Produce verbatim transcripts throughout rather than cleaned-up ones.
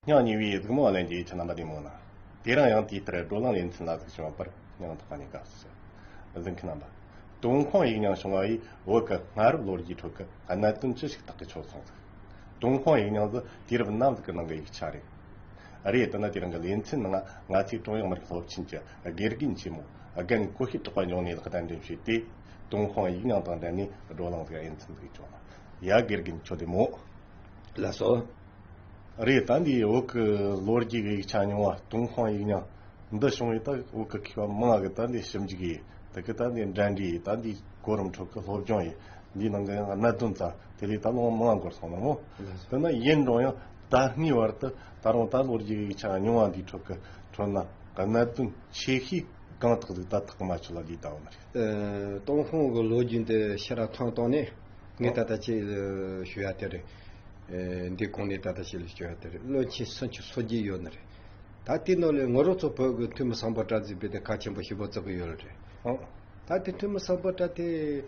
སྙིང་ཉེ་བའི་གཟིགས་མོ་ལྷན་རྒྱས་ཁྱེད་རྣམ་པ་བདེ་མོ་ན། དེ་རིང་ཡང་དེ་ལྟར་བགྲོ་གླེང་ལེ་ཚན་ལ་གཟིགས་བྱུང་བར་སྙིང་ཐག་པ་ནས་དགའ་བསུ་ཞུ། གཟིགས་མཁན་རྣམ་པ། ཏུན་ཧོང་ཡིག་རྙིང་བྱུང་བ་ཡིས་བོད་ཀྱི་སྔ་རབས་ལོ་རྒྱུས་ཁྲོད་ཀྱི་གནད་དོན་ཅི་ཞིག་ཐག་གིས་ཆོད་སོང་ཟིག། ཏུན་ཧོང་ཡིག་རྙིང་ཟིག་དུས་རབས་ནམ་ཟིག་གི་ནང་གི་ཡིག་ཆ་རེད། རེད། དེ་ན་དེ་རིང་གི་ལེ་ཚན་ནང་ང་ཚོས་ཀྲུང་དབྱང་མི་རིགས་སློབ་ཆེན་གྱི་དགེ་རྒན་ཆེན་མོ་རྒན་གོ་ཤེས་གྲགས་པ་མྱོང་ནས་ལག་གདན་འདྲེན་ཞུས་ཏེ། ཏུན་ཧོང་ཡིག་རྙིང་དང་འབྲེལ་ནས་བགྲོ་གླེང་ཟིག་ཡིན་ཚུལ་འདུག་ཅོག་ཡ་དགེ་རྒན་ཁྱོད་བདེ་མོ། ལགས་སོ། རེད། ད་འདི་བོད་ཀྱི་ལོ་རྒྱུས་ཀྱི་ཡིག་ཆ་རྙིང་བ་ཏུན་ཧོང་ཡིག་རྙིང་འདི་བྱུང་བའི་ད་བོད་ཀྱི་མཁས་པ་མང་གི་ད་འདི་ཞིབ་འཇུག་ཡིས་ད་གི་ད་འདི་འགྲན་བསྡུར་ཡིས་ད་འདི་གོ་རིམ་ཁྲོད་ཀྱི་སློབ་སྦྱོང་ཡིས་འདི་ནང་གི་ཡང་གནད་དོན་ཙམ་དེ་ལས་ད་ལོ་མང་འགོར་སོང་ན་མོ། དེ་ན་ཡིན་རུང་ཡང་ད་སྔའི་བར་དུ་ད་རུང་ད་ལོ་རྒྱུས་ཀྱི་ཡིག་ཆ་རྙིང་བ་འདིའི་ཁྲོད་ཀྱི་ཁྲོད་ན་གནད་དོན་ཆེ་ཤོས་གང་དག་ཟིག་ད་ཐག་མ་ཆོད་ལ་འདི་ད་བ་མ་རེད། ཨ། ཏུན་ཧོང་གི་ལོ་རྒྱུས་འདི་ཕྱི་ར་ཐོན་བཏང་ནས་ངས་ད་ལྟ་ཅིག་ཞུ་ཡ་དེ་རེད། ཨ། འདི་གོང་ནས་ད་ལྟ་ཞིག་ལ་ཞུ་ཡ་དེ་རེད། བློན་ཆེན་སུམ་ཅུ་སོ་བརྒྱད་ཡོད་ནི་རེད། ད་དེའི་ནང་ལས་ང་རང་ཚོ་བོད་ཀྱི་ཐུ་མི་སམ་བྷོ་ཊ་ཟེར་བའི་དེ་གལ་ཆེན་པོ་ཞེ་པོ་བརྩི་གི་ཡོད་རེད། ཨོ། ད་དེ་ཐུ་མི་སམ་བྷོ་ཊ་དེ་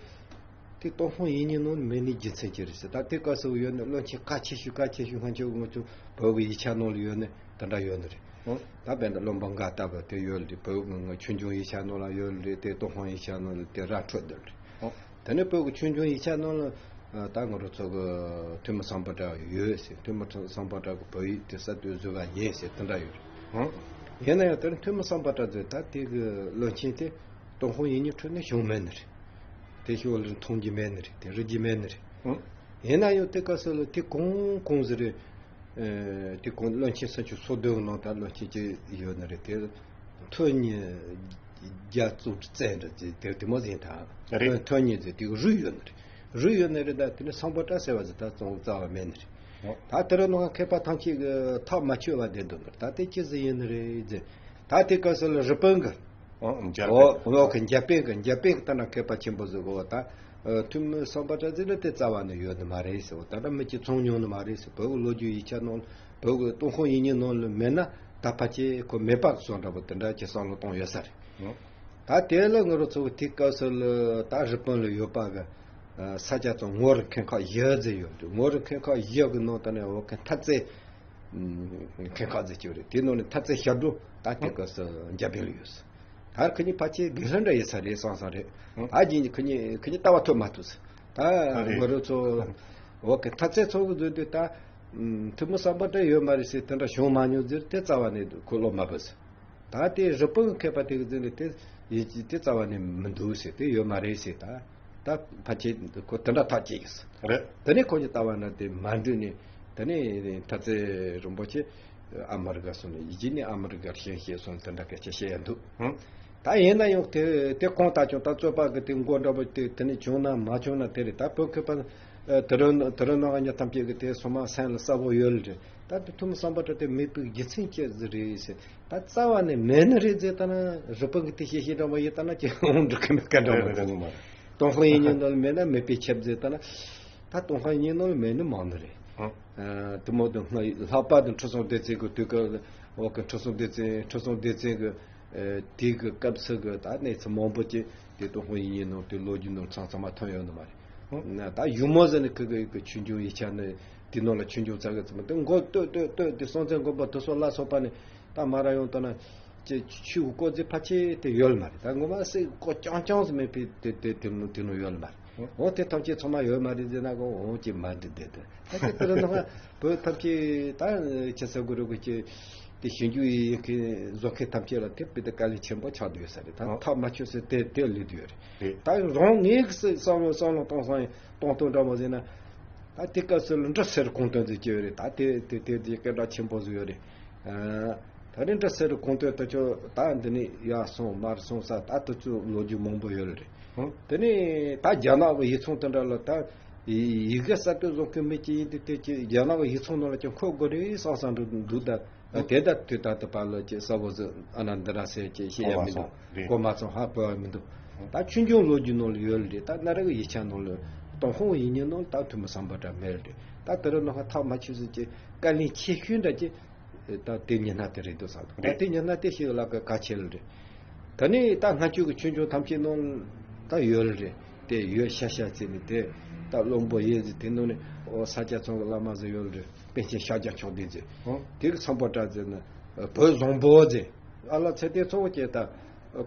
དེ་ཏུན་ཧོང་ཡིག་རྙིང་ནང་མེད་ནི་རྒྱུ་མཚན་ཅི་རེད་ཟེར། ད་དེ་སྐབས་སུ་ཡོད་ནི་བློན་ཆེན་གལ་ཆེ་ཤོས་གལ་ཆེ་ཤོས་ང་ཚོ་ང་ཚོ་བོད་ཀྱི་ཡིག་ཆ་ནང་ལ་ཡོད་ནི་དེ་འདྲ་ཡོད་ནི་རེད། ཨོ། ད་དཔེར་ན་བློན་པོ་མགར་ལྟ་བུ་དེ་ཡོད་ལ་དེ་བོད་ཀྱི་ཆོས་འབྱུང་ཡིག་ཆ་ནང་ལ་ཡོད་ལ་དེ་ཏུན་ཧོང་ཡིག་ཆ་ནང་ལ་དེ་ར་འཕྲོད་དེ་རེད། ཨོ། དེ་ནས་བོད་ཀྱི་ཆོས་འབྱུང་ཡིག་ཆ་ནང་ལ་ད་ང་རང་ཚོ་གི་ཐུ་མི་སམ་བྷོ་ཊ་ཡོད་ཟེར། ཐུ་མི་སམ་བྷོ་ཊ་གི་བོད་ཡིག་དེ་གསར་གཏོད་བཟོས་པ་ཡིན་ཟེར་དེ་འདྲ་ཡོད་རེད། ཨང་། ཡིན་ན་ཡང་དེ་ནི་ཐུ་མི་སམ་བྷོ་ཊ་ཟེར་ད་དེ་གི་བློན་ཆེན་དེ་ཏུན་ཧོང་ཡིག་རྙིང་ཁྲོད་ནས་བྱུང་མེད་ནི་རེད། དེ་ཤོག་ལ་མཐོང་རྒྱུ་མེད་ནི་རེད། དེ་རིག་རྒྱུ་མེད་ནི་རེད། ཨང་། ཡིན་ན་ཡང་དེ་སྐབས་སུ་ལ་དེ་གང་གང་ཟིག་རེད། ཨེ། དེ་གང་བློན་ཆེན་སུམ་ཅུ་སོ་བདུན་གི་ནང་ད་བློན་ཆེན་གཅིག་ཡོད་ནི་རེད། དེ་ཐོན་མི་རྒྱ་གཙུག་བཙན་འདྲ་ཅིག་དེ་དེ་མོ་ཟིན་ཐང་། རེད། ཐོན་མི་ཟིན་དེ་རུས་ཡོད་ནི་རེད། རུས་ཡོད་ནི་རེད། ད་དེ་ནི་སམ་བྷོ་ཊ་ཟེར་བ་ཟིན་ད་ཙང་རྩ་བ་མེད་ནི་རེད། ཨོ། ད་དེ་རུ་ནང་མཁས་པ་ཐམས་ཅད་ཀྱི་ཐག་མ་ཆོད་བ་བསྡད་འདུག་ནི་རེད། ད་དེ་ཅི་ཟིག་ཡིན་ནི་རེད་ཟེར། ད་དེ་སྐབས་སུ་ལ་རི་པིན་གི། ཨོ། འཇར་པན། ཨོ། ཨོ་གི་འཇར་པན་གི་འཇར་པན་གི་ད་ན་མཁས་པ་ཆེན་པོ་ཟིག་གོ་ད། ཨ། ཐུ་མི་སམ་བྷོ་ཊ་ཟེར་ན་དེ་རྩ་བ་ནས་ཡོད་ནི་མ་རེད་ཟེར། ད་ལྟ་མི་གཅིག་མཐོང་མྱོང་ནི་མ་རེད་ཟེར། བོད་ཀྱི་ལོ་རྒྱུས་ཡིག་ཆ་ནང་བོད་ཀྱི་ཏུན་ཧོང་ཡིག་རྙིང་ནང་ལ་མེད་ན་ད་ཕལ་ཆེར་ཁོ་མེད་པ་གི་བཟོ་འདྲ་པོ་དེ་འདྲ་ཅིག་བསམ་བློ་གཏོང་ཡོད་ས་རེད། ཨོ། ད་དེ་ལ་ང་རང་ཚོ་གི་དེ་སྐབས་སུ་ལ་ད་རི་པིན་ལ་ཡོད་པ་གི་ས་ཆ་ཚོ་ངོ་རིས་ཁེ་ཁག་བཞི་ཟེར་ཡོད་རེད། ངོ་རིས་ཁེ་ཁག་བཞི་གི་ནང་དུ་ནས་འོ་ཁེ་འཐབ་རྩོད་ཁེ་ཁག་ཟེར་གྱི་ཡོད་རེད། དེ་ནང་ནས་འཐབ་རྩོད་ཞབས་བྲོ་ད་དེ་སྐབས་སུ་འཇར་པན་ལ་ཡོད་ས། ད་ཁི་གཉིས་ཕལ་ཆེར་དགེ་ལྷ་འདྲ་ཡིན་ས་རེད་བསམ་ས་རེད། ད་རྗེས་ནས་ཁི་གཉིས་ཁི་གཉིས་ལྟ་བ་ཐོབ་མ་ཐུབ་ས། ད་ང་རང་ཚོ་འོ་གི་འཐབ་རྩོད་ཚོགས་གི་འཛུལ་དུས་ད་ཐུ་མི་སམ་བྷོ་ཊ་ཡོད་མ་རེད་ཟེར་དེ་འདྲ་བྱུང་མ་མྱོང་ཟེར་དེ་རྩ་བ་ནས་ཁོ་བློ་མ་བབས་ས། ད་དེ་རི་པིན་མཁས་པ་དེ་གི་འཛིན་ནས་དེ་ཡིན་གྱི་དེ་རྩ་བ་ནས་མི་འདུག་ཟེར། དེ་ཡོད་མ་རེད་ཟེར། ད་ད་ཕལ་ཆེར་ཁོ་དེ་འདྲ་ཐག་བཅད་ཡོད་ཟེར། རེད། དེ་ནས་ཁོ་གཉིས་ལྟ་བ་ན་དེ་མ་འགྲིག་ནས་དེ་ནས་ཐར་རྩེ་རིན་པོ་ཆེ་ཨ་མི་རི་ཀ་སོང་ནས་ཡིན་གྱི་ནས་ཨ་མི་རི་ཀར་ཞེན་བྱས་སོང་དེ་འདྲ་སྐད་ཆ་བཤད་ཡ་འདུག། ཧུམ། ད་ཡིན་ན་ཡང་དེ་དེ་གང་ལྟར་ཀྱང་ད་རྩོད་པ་གི་དེ་མགོ་འདྲ་པོ་དེ་དེ་ནས་བྱུང་ན་མ་བྱུང་ན་དེ་རེད། ད་བོད་མཁས་པ་དེ་རིང་དེ་རིང་ནང་ཉ་ཐམས་ཅད་ཀྱི་དེ་སོ་མ་སེམས་ལ་གསལ་པོ་ཡོད་ལ་རེད། ད་དེ་ཐུ་མི་སམ་བྷོ་ཊ་དེ་མེད་པའི་རྒྱུ་མཚན་ཅི་ཟིག་རེད་ཟེར། ད་རྩ་བ་ནས་མེད་ནི་རེད་ཟེར་ལྟ་ན་རི་པིན་གྱི་དེ་བཤད་བཤད་འདྲ་མ་ཡིན་ལྟ་ན་ཅི་འོང་འགྲིག་གི་མེད་ཀ་འདྲ་མ་རེད། ཏུན་ཧོང་ཡིག་རྙིང་ནང་ལ་མེད་ན་མེད་པའི་ཁྱབ་ཟེར་ལྟ་ན། ད་ཏུན་ཧོང་ཡིག་རྙིང་ནང་ལ་མེད་ནི་མང་ནི་རེད། ཨ། དེ་མོ་དེ་ལྷག་པར་དུ་ཁྲི་སྲོང་ལྡེ་བཙན་གྱི་དུས་སྐབས་འོག་གི་ཁྲི་སྲོང་ལྡེ་བཙན་ཁྲི་སྲོང་ལྡེ་བཙན་གྱི་ཨ་དེ་གི་སྐབས་སུ་གི་ད་གནས་ཚུལ་མང་པོ་ཅིག་དེ་ཏུན་ཧོང་ཡིག་རྙིང་ནང་དེ་ལོ་རྒྱུས་ནང་ཚང་ཚང་མ་ཐོན་ཡོད་ནི་མ་རེད། ན་ད་གཞུག་མོ་ཟེར་ནས་ཁི་གི་གི་ཆོས་འབྱུང་ཡིག་ཆ་ནི་དེ་ནང་ལ་ཆོས་འབྱུང་ཚ་གི་ཚང་མ་དེ་མགོ་བཏོད་བཏོད་བཏོད་དེ་སྲོང་བཙན་སྒམ་པོ་དེ་ཚོ་ལ་སོགས་པ་ནི་ད་མ་ར་ཡོང་ད་ན་ཅི་ཆོས་གི་སྐོར་ཟེར་ཕལ་ཆེར་དེ་ཡོད་ལ་མ་རེད། ད་ངོ་མ་སེ་གོ་རྐྱང་རྐྱང་ཟེར་མེད་པའི་དེ་དེ་དེ་ནང་དེ་ནང་ཡོད་ལ་མ་རེད། འོ་དེ་ཐམས་ཅད་ཚང་མ་ཡོད་མ་རེད་ཟེར་ན་གོ་འོ་ཅི་མ་འགྲིག་བསྡད་དེ་ད་དེ་དེ་རེད་ན་བོད་ཐམས་ཅད་ད་ཁྱེད་ཚོ་གི་རུ་གི་ཅི་དེ་ཞིབ་འཇུག་ཡིན་མཁན་བཟོ་མཁན་ཐམས་ཅད་ལ་དེ་དཔེ་དེ་དཀའ་ལས་ཆེན་པོ་ཆགས་བསྡད་ཡོད་ས་རེད། ད་ཐག་མ་ཆོད་ས་དེ་དེ་སླེབས་བསྡད་ཡོད་རེད། རེད། ད་རང་ངེད་ཀྱི་སེ་བསམ་བློ་བསམ་བློ་གཏོང་སང་གཏོང་སྟངས་འདྲ་མོ་ཟེར་ན། ད་དེ་སྐབས་སུ་ལ་འདྲ་སེར་གོང་དོན་ཟེར་གྱི་ཡོད་རེད། ད་དེ་དེ་དེ་དེ་སྐད་གྲགས་ཆེན་པོ་ཟིག་ཡོད་རེད། ཨ། ད་རེས་འདྲ་སེར་གོང་དོན་དུ་ཆོ་ད་འདི་ནས་ཡར་སོང་མར་སོང་ས་ད་དུ་ཚོད་ལོ་རྒྱུས་མང་པོ་ཡོད་རེད། ཧུམ། དེ་ནས་ད་རྒྱ་ནག་གི་ཡིག་ཚང་དེ་འདྲ་ལ་ད་ཡི་གེ་གསར་གཏོད་བཟོ་མཁན་མི་གཅིག་ཡིན་དུས་དེ་ཅི་རྒྱ་ནག་གི་ཡིག་ཚང་ནང་ལ་ཀྱང་འཁོད་དགོས་རེད་བསམ་བསམ་འདུག་འདུག་ད། དེ་ལྟར་དུས་ད་ལྟ་བར་ལ་ཅིག་གསལ་པོ་ཟིག་ཨ་ན་འདི་ར་ཟེར་ཅིག་བཤད་ཡ་མི་འདུག། གོ་མ་སོང་། རེད། གོ་མ་སོང་ཧ་གོ་ཡ་མི་འདུག། ད་ཆོས་འབྱུང་ལོ་རྒྱུས་ནང་ལ་ཡོད་ལ་རེད། ད་གནའ་རབས་ཡིག་ཆ་ནང་ལ་ཏུན་ཧོང་ཡིག་རྙིང་ནང་ལ་ད་ཐུ་མི་སམ་བྷོ་ཊ་མེད་ལ་རེད། ད་དེ་རིང་ནང་ཧ་ཐག་མ་ཆོད་ཟིག་ཅིག་དཀའ་ལས་ཆེ་ཤོས་འདྲ་ཅིག་ད་དེ་ཉི་སྣ་དེ་རེད་འདུག་བསམ་འདུག། ད་རེད། དེ་ཉི་སྣ་དེ་ཞིག་ལ་ག་གལ་ཆེ་ལ་རེད། ད་ནི་ད་སྔ་ཆོས་ཀྱི་ཆོས་འབྱུང་ཐམས་ཅད་ནང་ད་ཡོད་ལ་རེད། དེ་ཡོད་ཤ་ཤ་བརྩིས་ནས་དེ་ད་བློན་པོ་ཡེ་ཟིག་དེ་ནང་ནས་ཨོ་ས་སྐྱ་ཚང་གི་བླ་མ་ཟིག་ཡོད་ལ་རེད། པཎ་ཆེན་ཤཱཀྱ་མཆོག་ལྡན་ཟེར། ཨོ། དེ་གི་ཚོན་པོ་བྲག་ཟེར་ན་བོད་བཟང་པོ་ཟེར། ཨ་ལ་ཚེ་དེ་ཚོ་བོ་ཅེ་ད་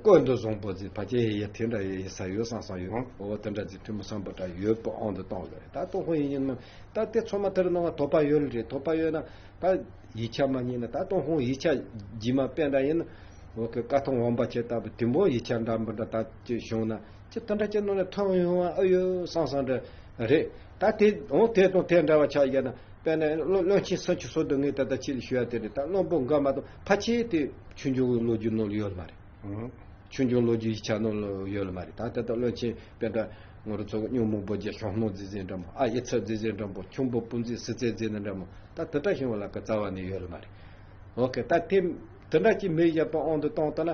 ཀོན་དུ་བཟང་པོ་ཟེར། ཕ་ཅེ་ཡེ་ཡེ་དེ་འདྲ་ཡེ་ཡེ་ས་ཡོད་སང་སང་ཡོད། ཨོ་དེ་འདྲ་ཟེར་ཐུན་མོང་ཚོན་པོ་བྲག་ཡོད་པ་ཨང་དུ་བཏང་ལ་རེད། ད་ཏུན་ཧོང་ཡིག་རྙིང་ནང་ད་དེ་ཚང་མ་དེར་ནང་དོགས་པ་ཡོད་ལ་རེད། དོགས་པ་ཡོད་ན་ད་ཡིག་ཆ་མ་རྙེད་ན། ད་ཏུན་ཧོང་ཡིག་ཆ་རྗེས་མ་པཎ་ཆེན་ཡིན་ན་འོ་ཀི་ཀ་ཐོང་འོང་པ་ཆེ་ལྟ་བུ་དེ་མོ་ཡིག་ཆ་འདྲ་མི་འདྲ་ད་ཅི་བྱུང་ན་ཅི་དེ་འདྲ་ཅི་ནང་ནས་ཐོན་ཡོང་བ་ཨ་ཡོད་སང་སང་འདྲ་རེད། ད་དེ་འོ་དེ་དང་དེ་འདྲ་བ་ཆགས་ཡ་ན། དཔེར་ན་བློན་བློན་ཆེན་སུམ་ཅུ་སོ་བདུན་ངས་ད་ལྟ་ཁྱེད་ལ་ཞུ་ཡ་དེ་རེད། ད་བློན་པོ་འགའ་མ་གཏོགས་ཕལ་ཆེར་དེ་ཆོས་འབྱུང་གི་ལོ་རྒྱུས་ནང་ལ་ཡོད་མ་རེད། ཨང་། ཆོས་འབྱུང་ལོ་རྒྱུས་ཡིག་ཆ་ནང་ལ་ཡོད་མ་རེད། ད་ལྟ་ད་བློན་ཆེན་དཔེར་ན་ང་རང་ཚོ་གི་སྨྱུག་མོ་བོ་རྒྱ་ཞང་སྣང་རྫས་ཟེར་འདྲ་མོ། ཨ་ཡེ་ཚ་རྫས་ཟེར་འདྲ་མོ། ཁྱུང་པོ་སྤུན་མཛེས་སི་ཚེ་རྫས་འདྲ་མོ། ད་དེ་འདྲ་ཞིག་བ་ལ་ཀ་རྩ་བ་ནས་ཡོད་མ་རེད། ཨོ་ཀེ། ད་དེ་དེ་འདྲ་ཅིག་མེད་ཡ་པ་ཨང་དུ་བཏང་ད་ན།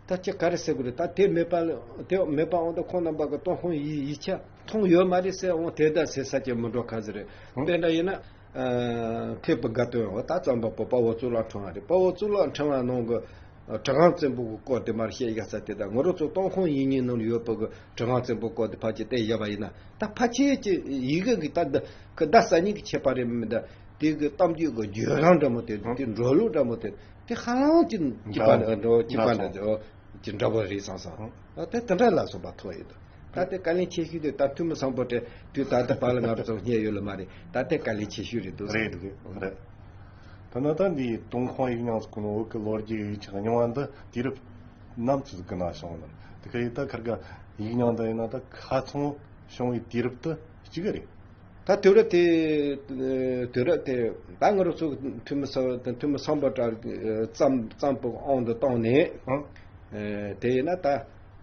ད་ཅི་ག་རེ་ཟེར་དགོས་རེད། ད་དེ་མེད་པ་དེ་མེད་པ་འོང་ད་ཁོང་རྣམ་པ་གི་ཏུན་ཧོང་ཡིག་ཡིག་ཆ་མཐོང་ཡོད་མ་རེད་ཟེར་འོང་དེ་ད་ཟེར་ས་ཀྱི་མི་འགྲོ་ག་ཟེར་རེད། ཨང་། དཔེར་ན་ཡིན་ན་ཨ་མཁས་པའི་དགའ་སྟོན་འོ་ད་རྩོམ་པ་པོ་དཔའ་བོ་གཙུག་ལག་ཕྲེང་བ་རེད། དཔའ་བོ་གཙུག་ལག་ཕྲེང་བ་ནང་གི་ཨ་གྲི་གུམ་བཙན་པོ་གི་སྐོར་དེ་མར་བཤད་ཡ་ས་དེ་ད་ང་རང་ཚོ་ཏུན་ཧོང་ཡིག་རྙིང་ནང་ཡོད་པ་གི་གྲི་གུམ་བཙན་པོ་སྐོར་དེ་ཕར་ཅིག་བལྟས་བཞག་པ་ཡིན་ན་ད་ཕལ་ཆེར་གྱི་ཡི་གེ་གི་ད་ད་གི་ད་གསར་རྙིང་གི་ཁྱད་པར་རེད་མི་ད། དེ་གི་གཏམ་རྒྱུད་གི་བརྗོད་རིམ་འདྲ་མོ་དེ་དེ་འགྲོ་ལུགས་འདྲ་མོ་དེ་དེ་ཧ་ལམ་གྱི་གཅིག་པ་འདྲ་འགྲོ་གཅིག་པ་འདྲ་འདྲ་གི་འདྲ་པོ་རེད་བསམ་སོང་། ད་དེ་དེ་འདྲ་ལ་སོགས་པ་ཐོག་ཡོད་དོ། ད་དེ་དཀའ་ལས་ཆེ་ཤོས་དེ་ད་ཐུན་མོང་བཟང་པོ་དེ་དུས་ད་ལྟ་བར་ལ་ང་རང་ཚོ་རྙེད་ཡོད་ལ་མ་རེད། ད་དེ་དཀའ་ལས་ཆེ་ཤོས་རེད་འདུག་རེད་རེད་རེད། ད་ན་ད་འདི་ཏུན་ཧོང་ཡིག་རྙིང་ཟེར་གོ་ནོ་བོད་ཀྱི་ལོ་རྒྱུས་ཡིག་ཆ་རྙིང་བ་འདི་དུས་རབས་ནམ་ཙམ་གི་ནང་བྱུང་བ་ན། དེ་ག་ཡི་ད་ཁར་ག་ཡིག་རྙིང་འདི་ཡིན་ན་ད་ཁ་ཚང་བྱུང་བའི་དུས་རབས་དེ་གཅིག་གི་རེད། ད་དུས་རབས་དེ་དུས་རབས་དེ་ད་ང་རང་ཚོ་ཐུན་མོང་ས་ཐུན་མོང་བཟང་པོ་གྲགས་བརྩམས་བརྩམས་པའི་དབང་དུ་བཏང་ནས། ཨང་། དེ་ཡིན་ན་ད་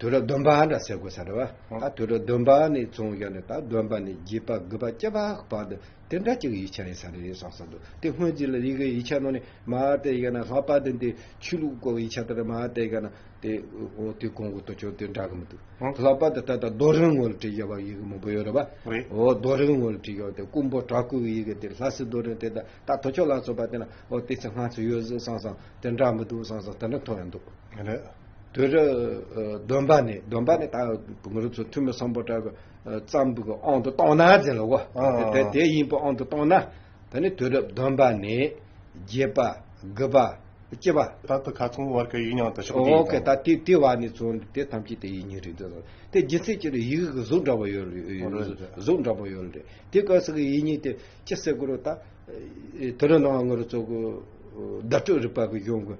དུས་རབས་བདུན་པ་འདྲ་ཟེར་དགོས་ས་རེད་བ། ད་དུས་རབས་བདུན་པ་ནས་བྱུང་ཡོད་ནས་ད་བདུན་པ་ནས་བརྒྱད་པ་དགུ་པ་བཅུ་པ་བར་དུ་དེ་འདྲ་ཅིག་ཡིག་ཆ་ཡིན་ས་རེད་བསམ་བསམ་འདུག་དེ་སྔོན་གྱི་ལ་ཡི་གེ་ཡིག་ཆ་ནང་ནས་མ་བལྟས་ཡོད་ན་ལྷག་པར་དུ་འདི་ཆོས་ལུགས་སྐོར་ཡིག་ཆ་དེ་ར་མ་བལྟས་ཡོད་ན་དེ་འོ་དེ་གོང་གི་དུ་ཆོག་དེ་འདྲ་གི་མི་འདུག་ལྷག་པར་དུ་ད་ལྟ་རྡོ་རིང་ངོས་ལ་བྲིས་བཞག་པ་ཡི་གེ་མང་པོ་ཡོད་རེད་བ། རེད། འོ་རྡོ་རིང་ངོས་ལ་བྲིས་བཞག་དེ་ཀོང་པོ་བྲག་བརྐོས་ཀྱི་ཡི་གེ་དེ་ལྷ་སའི་རྡོ་རིང་དེ་ད་ད་དུ་ཆོག་ལ་སོགས་པ་དེ་ན་འོ་དེ་ཚེ་སྔ་ཚོད་ཡོད་ཟིག་བསམ་བསམ་དེ་འདྲ་མི་འདུག་བསམ་བསམ་དེ་འདྲ་མཐོང་ཡང་འདུག་རེད། དུས་རབས་ཨ་བདུན་པ་ནས་བདུན་པ་ནས་ད་ང་རང་ཚོ་ཐུན་མོང་བཟང་པོ་གྲགས་ཀྱི་ཨ་བརྩམས་པའི་དབང་དུ་བཏང་ན་ཟེར་ལ་གོ་ཨ་དེ་ཨ་དེ་ཡིན་པའི་དབང་དུ་བཏང་ན། ད་ནི་དུས་རབས་བདུན་པ་ནས་བརྒྱད་པ་དགུ་པ་བཅུ་པ། ད་ལྟ་ཁ་ཚང་བར་གྱི་ཡིག་རྙིང་དུ་ཆོག་གི་ཨོ་ཡིན་ཀེ། ད་ད་དེ་དེ་བར་ནས་བྱུང་དེ་ཐམས་ཅད་དེ་ཡིག་རྙིང་རེད་འདུག་དེ་རྒྱུ་མཚན་ཅི་རེད། ཡི་གེ་གི་གཟུགས་འདྲ་པོ་ཡོད་རེད། གཟུགས་འདྲ་པོ་ཡོད་རེད། དེ་སྐབས་སུ་གི་ཡིག་རྙིང་དེ་ཅི་ཟེར་དགོས་རེད་ད། དེ་རིང་ནང་ང་རང་ཚོ་གི་བརྡ་སྤྲོད་རིག་པ་གི་གཞུང་གི་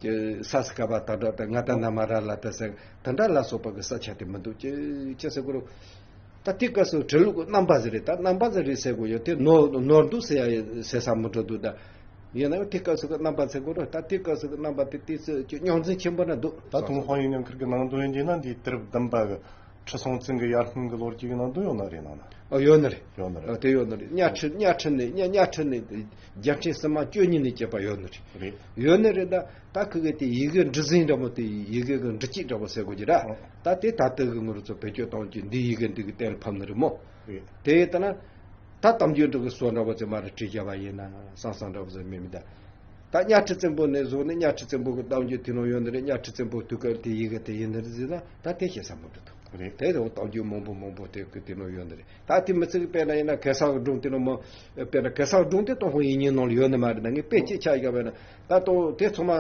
ཀྱི་ས་སི་ཀ་པ་ད་དྲག་དང་ང་ད་ན་མ་ར་ལ་ད་ཟེར་དེ་འདྲ་ལ་སོགས་པ་གི་ས་ཆ་དེ་མི་འདུག་ཅི་ཅི་ཟེར་དགོས་རེད། ད་དེ་སྐབས་སུ་འབྲི་ལུགས་ཀྱི་རྣམ་པ་ཟེར་རེད། ད་རྣམ་པ་ཟེར་རེད་ཟེར་དགོས་ཡོད་དེ་ནོར་ནོར་འདུག་ཟེར་ཡ་ཟེར་ས་མི་འགྲོ་འདུག་ད་ཡིན་ན་ཡང་དེ་སྐབས་སུ་གི་རྣམ་པ་ཟེར་དགོས་རེད། ད་དེ་སྐབས་སུ་གི་རྣམ་པ་དེ་དེ་ཚོ་ཅི་རྙོག་འཛིང་ཆེན་པོ་ན་འདུག་ད་ཏུན་ཧོང་ཡིག་རྙིང་ཁུལ་གྱི་ནང་དོན་ཡིན་ན་འདི་དུས་རབས་བདུན་པ་གི་ཁྲི་སྲོང་བཙན་གྱི་ཡར་སྔོན་གྱི་ལོ་རྒྱུས་ཀྱི་ནང་དུ་ཡོད་ན་རེད་ནང་ན། ཨ་ཡོད་ནི་རེད། ཡོད་ནི་རེད། ཨ་དེ་ཡོད་ནི་རེད། གཉའ་ཁྲི་གཉའ་ཁྲི་ནས་གཉའ་གཉའ་ཁྲི་ནས་རྒྱལ་ཕྲན་སིལ་མ་བཅུ་གཉིས་ནས་སྐྱེས་པ་ཡོད་ནི་རེད། རེད། ཡོད་ནི་རེད། ད་ད་ཁུ་གེ་དེ་ཡི་གེ་འབྲི་ཟིན་འདྲ་མོ་དེ་ཡི་གེ་གི་འབྲི་སྤྱད་འདྲ་པོ་ཟེར་དགོས་ཀྱི་ར། ཨ། ད་དེ་ད་ལྟ་གི་ང་རང་ཚོ་བེད་སྤྱོད་གཏོང་གི་འདི་ཡི་གེ་འདི་གི་གཏན་ལ་ཕབ་ནི་རེད་མོ། རེད། དེ་ཡིན་ད་ན་ད་གཏམ་རྒྱུད་འདྲ་གི་སོ་འདྲ་པོ་ཚོ་མ་རེད་བྲིས་བཞག་པ་ཡིན་ན་བསམ་བསམ་འདྲ་པོ་ཚོ་མེད་མི་ད། ད་གཉའ་ཁྲི་བཙན་པོ་ནས་བཟུང་ནས་གཉའ་ཁྲི་བཙན་པོ་གི་གཏམ་རྒྱུད་དེ་ནང་ཡོད་ནི་རེད། གཉའ་ཁྲི་བཙན་པོ་དུས་སྐབས་དེ་ཡི་གེ་དེ་ཡིན་ནི་རེད་ཟེར་ན་ད་དེ་བཤད་ས་མི་འདུག་ད། རེད། དེ་རུ་གཏམ་རྒྱུད་མང་པོ་མང་པོ་དེ་གི་དེ་ནང་ཡོད་ནི་རེད། ད་དེ་མི་ཚེ་གི་དཔེར་ན་ཡིན་ན་གེ་སར་གི་སྒྲུང་དེ་ནང་མ་དཔེར་ན་གེ་སར་གི་སྒྲུང་དེ་ཏུན་ཧོང་ཡིག་རྙིང་ནང་ལ་ཡོད་ནི་མ་རེད། ད་ངས་དཔེ་གཅིག་ཆ་བཞག་པ་ཡིན་ན་ད་ཏོ་དེ་ཚང་མ་ཨ་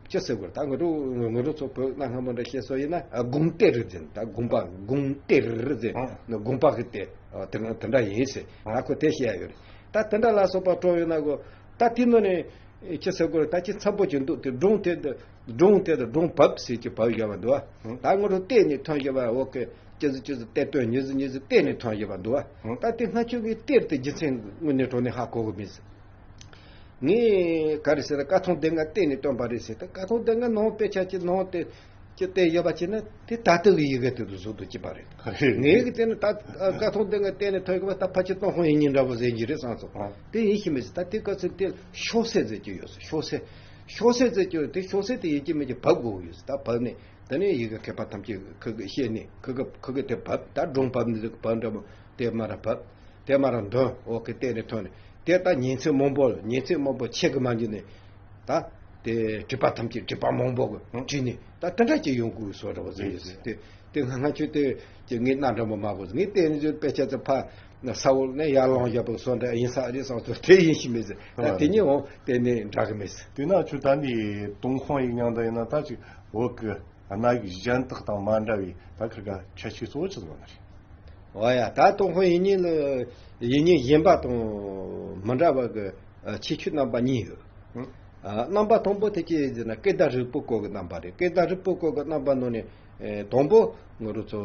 ཅི་ཟེར་དགོས་རེད། ད་ང་ཚོ་ང་ཚོ་ཚོ་བོད་གནའ་སྔ་མོ་འདྲ་བཤད་སྲོལ་ཡིན་ན་ཨ་དགུང་གཏེར་རེད་ཟེར། ད་དགོངས་པ་དགུང་གཏེར་རེད་ཟེར། ཨ། དགོངས་པ་གི་གཏེར་ཨ་དེ་དེ་འདྲ་ཡིན་ཟེར། ཨ་ཁོ་དེ་བཤད་ཡ་ཡོད་རེད། ད་དེ་འདྲ་ལ་སོགས་པ་སྤྲོ་ཡོད་ན་གོ་ད་དེ་ནང་ནས་ཅི་ཟེར་དགོས་རེད། ད་ཅི་འཚམ་པོ་ཅིག་འདུག་དེ་སྒྲུང་དེ་འདི་སྒྲུང་དེ་དང་སྒྲུང་བབས་ཟེར་གྱི་བབས་བཞག་པ་འདུག་ཨ། ད་ང་ཚོ་གཏེར་ནས་ཐོན་བཞག་པ་འོ་ཀེ་ཅི་ཟེར་ཅི་ཟེར་གཏེར་སྟོན་ཉི་ཟེར་ཉི་ཟེར་གཏེར་ནས་ཐོན་བཞག་པ་འདུག་ཨ། ད་དེ་སྔ་ཆོས་ཀྱི་གཏེར་དེ་རྒྱུ་མཚན་དངོས་གནས་དྲང་གནས་ཧ་གོ་གི་མེད་ཟེར། ངས་ག་རེ་ཟེར་ན་ཀ་ཐོང་སྡེ་ལྔ་གཏེར་ནས་བཏོན་པ་རེད་ཟེར། ད་ཀ་ཐོང་སྡེ་ལྔ་ནང་དཔེ་ཆ་ཅི་ནང་དེ་ཅི་བལྟས་ཡོད་པ་ཅི་ན་དེ་ད་ལྟ་གི་ཡི་གེ་དེ་དུ་བཟོ་དུ་ཅི་པ་རེད། ངས་གི་དེ་ནི་ད་ཀ་ཐོང་སྡེ་ལྔ་གཏེར་ནས་ཐོན་གི་བ་ད་ཕལ་ཆེར་ཏུན་ཧོང་ཡིག་རྙིང་འདྲ་པོ་ཟེར་གྱི་རེད་བསམ་སོང་། ཨ། དེ་ཡིན་ཤི་མི་ཟེར། ད་དེ་སྐབས་སུ་དེ་ཤོག་སེ་ཟེར་གྱི་ཡོད་ཟེར། ཤོག་སེ་ཤོག་སེ་ཟེར་གྱི་ཡོད་དེ་ཤོག་སེ་དེ་ཡིན་གྱི་མེད་ཀྱི་བབས་དགོས་ཡོད་ཟེར། ད་བབས་ནས་དེ་ནས་ཡི་གེ་མཁས་པ་ཐམས་ཅད་ཁུ་གི་བཤད་ནས་ཁུ་གི་ཁུ་གི་དེ་བབས། ད་སྒྲུང་བབས་ནི་བབས་འདྲ་པོ་དེ་མ་ར་བབས། དེ་མ་ར་འདོན་འོ་གི་གཏེར་ནས་ཐོན་ནས་དེ་ད་ཉིན་མཚན་མང་པོ་ལ་ཉིན་མཚན་མང་པོ་ཆད་གི་མ་འགྱུར་ནས་ད་ དེ་བྲིས་པ་ཐམས་ཅད་བྲིས་པ་མང་པོ་གི་ཧུམ། བྲིས་ནས་ད་དེ་འདྲ་ཅིག་ཡོང་དགོས་བཟོ་འདྲ་བ་ཟེར་ཡོད་ཟེར། དེ་དེ་ང་ང་ཁྱོད་དེ་ཀྱི་ངས་སྣ་འདྲ་མོ་མ་གོ་ཟེར། ངས་དེ་ནས་དཔེ་ཆ་ཚོ་ཕ་ས་འོག་ནས་ཡར་ལངས་བཞག་པ་བཟོ་འདྲ་ཡིན་ས་རེད་བསམ་སོང་། དེ་ཡིན་ཤི་མེད་ཟེར། ད་དེ་ཉིད་འོང་དེ་ནས་འདྲ་གི་མེད་ཟེར། དེ་ན་ཁྱོད་ད་ནི་ཏུན་ཧོང་ཡིག་རྙིང་འདྲ་ཡིན་ན་ད་ཅིག་བོད་ཀྱི་གནའ་ཡིག་གཞན་དག་དང་མ་འདྲ་བའི་ད་ཁ་ཁ་ཁྱད་ཆོས་གཙོ་བོ་ཆི་ཟིག་ཡོད་ན་རེད། འོ་ཡ། ད་ཏུན་ཧོང་ཡིག་རྙིང་ལ་ཡིག་རྙིང་གཞན་པ་དང་མི་འདྲ་བ་གི་ཨ་ཁྱད་ཆོས་རྣམ་པ་གཉིས་ཡོད། ཨ། རྣམ་པ་དང་པོ་དེ་ཅི་ཡིན་ཟེར་ན་སྐད་བརྡ་རིལ་བུ་བཀོད་གི་རྣམ་པ་རེད། སྐད་བརྡ་རིལ་བུ་བཀོད་གི་རྣམ་པ་ནང་ནས་ཨེ་དང་པོ་ང་རང་ཚོ་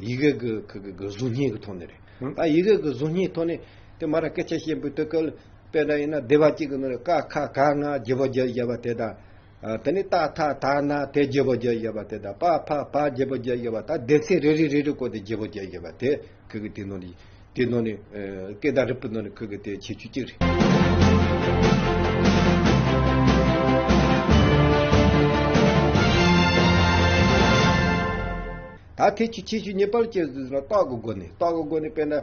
ཡི་གེ་གི་གི་གི་གཟུགས་བརྙན་གི་ཐོག་ནས་རེད། ད་ཡི་གེ་གི་གཟུགས་བརྙན་ཐོག་ནས་དེ་མ་ར་སྐད་ཆ་བཤད་པའི་དུས་སྐབས་དཔེར་ན་ཡིན་ན་སྡེ་པ་གཅིག་གི་ནང་ནས་ཀ་ཁ་ག་ང་བརྗེ་པོ་བརྒྱབ་བཞག་པ་དེ་དང་། ཨ། དེ་ནས་ཏ་ཐ་ད་ན་དེ་བརྗེ་པོ་བརྒྱབ་བཞག་པ་དེ་དང་། པ་ཕ་བ་བརྗེ་པོ་བརྒྱབ་བཞག་པ་དང་། སྡེ་ཚན་རེ་རེ་རེ་རེ་བཀོད་དེ་བརྗེ་པོ་བརྒྱབ་བཞག་པ་དེ་ཁུ་གི་དེ་ནང་ནས་དེ་ནང་ནས་ཨ་སྐད་བརྡ་རིལ་བུ་ནང་ནས་ཁུ་གི་དེ་ཁྱད་ཆོས་གཅིག་རེད། ད་དེ་ཁྱད་ཆོས་གཉིས་པ་ལ་སྐྱེ་ཟེར་ན་རྟགས་ཀྱི་སྒོ་ནས། རྟགས་ཀྱི་སྒོ་ནས་དཔེར་ན།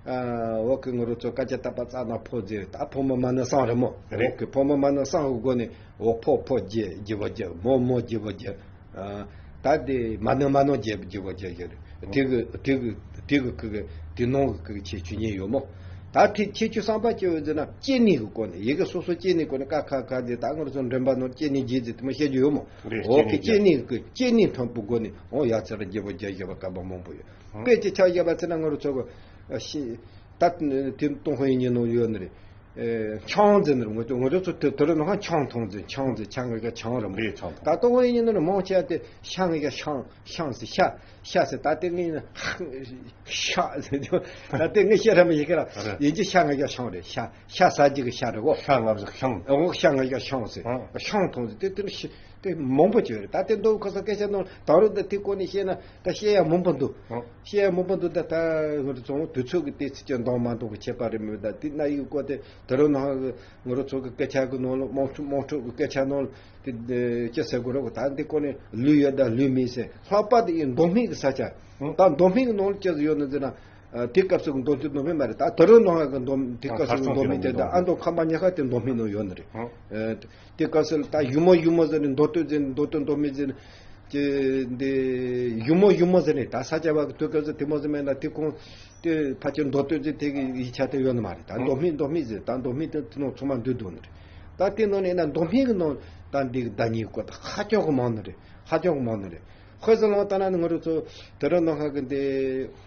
ཨ། འོག་གི་ང་རང་ཚོ་སྐད་ཆ་བཏགས་པ་ཙ་ན་ཕོ་ཟེར། ད་ཕོ་མོ་མ་ནུ་སང་རེད་མོ། རེད། འོག་གི་ཕོ་མོ་མ་ནུ་སང་གི་སྒོ་ནས་འོག་ཕོ་ཕོ་བརྗེ་བརྗེ་པོ་བརྒྱབ། མོ་མོ་བརྗེ་པོ་བརྒྱབ། ཨ། ད་དེ་མ་ནུ་མ་ནུ་བརྗེ་བརྗེ་པོ་བརྒྱབ་བརྒྱབ་རེད། དེ་གི་དེ་གི་དེ་གི་ཁུ་གི་དེ་ནང་གི་ཁུ་གི་ཁྱད་ཆོས་གཉིས་ཡོད་མོ། ད་དེ་ཁྱད་ཆོས་གསུམ་པ་སྐྱེ་བོ་ཟེར་ན་སྐྱེ་གནས་ཀྱི་སྒོ་ནས། ཡི་གེ་སོ་སོ་སྐྱེ་གནས་སྒོ་ནས་ཀ་ཁ་ག་ཟེར། ད་ང་རང་ཚོ་འདྲེན་པ་ནང་སྐྱེ་གནས་བརྒྱད་ཟེར་དེ་མོ་བཤད་རྒྱུ་ཡོད་མོ། རེད། འོག་གི་སྐྱེ་གནས་ཀྱི་སྐྱེ་གནས་མཐོན་པོའི་སྒོ་ནས་འོ་ཡ་ཚ་ར་བརྗེ་པོ་བརྒྱབ་བཞག་པ་སྐབས་མང་པོ་ཡོད། དཔེ་ཅིག་ཆ་བཞག་པ་ཚེ་ན་ང་རང་ཚོ་གི་ཤི་ད་དེ་ཏུན་ཧོང་ཡིག་རྙིང་ནང་ཡོད་ནི་རེད། ཨེ། ཆང་ཟེར་ནི་རེད། ང་ཚོ་ང་ཚོ་ཚོ་དེ་དེ་རིང་ནང་ཆང་འཐུང་ཟེར། ཆང་ཟེར། ཆང་གི་ཆང་རེད་མོ། རེད། ཆང་འཐུང་། ད་ཏུན་ཧོང་ཡིག་རྙིང་ནང་མང་ཆེ་བ་དེ་ཤ་ངི་ག་ཤང་ཤང་ཟེར། ཤ་ཤ་ཟེར། ད་དེ་ངི་ཤ་ཟེར། ད་དེ་ངི་ཤ་ར་མི་ཤེས་གི་ར། རེད། ཡིན་གྱི་ཤ་ངི་ག་ཤང་རེད། ཤ་ཤ་ཟ་རྒྱུ་གི་ཤ་རེད་གོ། ཤ་ངི་ག་ཤང་། འོ་ཤ་ངི་ག་ཤང་ཟེར། ཨ། ཤང་འཐུང་ཟེར། དེ་དེ་ནི་ཤི། དེ་མང་པོ་ཅིག་རེད། ད་དེ་མདོ་ཁ་སང་སྐད་ཆ་ནང་ད་རུང་ད་དེ་སྐོར་ནས་བཤད་ན་ད་བཤད་ཡ་མང་པོ་འདུག། ཨ། བཤད་ཡ་མང་པོ་འདུག། ད་ད་ང་ཚོ་དུས་ཚོད་ཀྱི་དེ་ཚིག་གི་འདང་མ་འདང་གི་ཁྱད་པར་རེད་མོད། ད་དེ་ན་ཡི་སྐོར་དེ་དེ་རིང་ནང་ང་རང་ཚོ་གི་སྐད་ཆ་གི་ནང་ལ་དམངས་ཁྲོད་དམངས་ཁྲོད་ཀྱི་སྐད་ཆ་ནང་ལ་དེ་ཅི་ཟེར་དགོས་རེད་གོ། ད་འདི་སྐོར་ནས་ལུས་ཡོད་ད་ལུས་མེད་ཟེར། ལྷག་པར་དུ་ཡི་མདོ་སྨད་ཀྱི་ས་ཆ། ཨ། ད་མདོ་སྨད་ཀྱི་ནང་ལ་ཅི་ཟེར་ཡོད་ན་ཟེར་ན། ཨ། དེ་སྐབས་སུ་གི་མདོ་སྟོད་མདོ་སྨད་མ་རེད། ད་དེ་རིང་ནང་ཡ་གི་མདོ་དེ་སྐབས་སུ་གི་མདོ་སྨད་དེ་ད་ཨ་མདོ་ཁམས་པ་ཉག་ག་དེ་མདོ་སྨད་ནང་ཡོད་ནི་རེད། ཨ། དེ་སྐབས་སུ་ད་གཞུ་མོ་གཞུ་མོ་ཟེར་ནས་མདོ་སྟོད་ཟེར་ནས་མདོ་སྟོད་མདོ་སྨད་ཟེར་ནས་ཀྱི་འདི་གཞུ་མོ་གཞུ་མོ་ཟེར་ནས་ད་ས་སྐྱ་བ་གི་དུས་སྐབས་སུ་དེ་མོ་ཟེར་མེད་ན་དེ་ཁོང་དེ་ཕལ་ཆེར་མདོ་སྟོད་ཟེར་དེ་གི་ཡིག་ཆ་དེ་ཡོད་ནི་མ་རེད། ད་མདོ་སྨད་མདོ་སྨད་ཟེར། ད་མདོ་སྨད་དེ་དེ་ནང་ཚང་མ་འདུས་འདུག་ནི་རེད། ད་དེ་ནང་ནས་ན་མདོ་སྨད་གི་ནང་ད་འདི་གི་ཟླ་ཉིན་སྐོར་ད་ཧ་ཅང་གི་མང་ནི་རེད། ཧ་ཅང་གི་མང་ནི་རེད། དཔེ་ཟེར་ལོང་ལྟ་ན་ནི་ང་རང་ཚོ་དེ་རིང་ནང་ཧ་གི་འདི་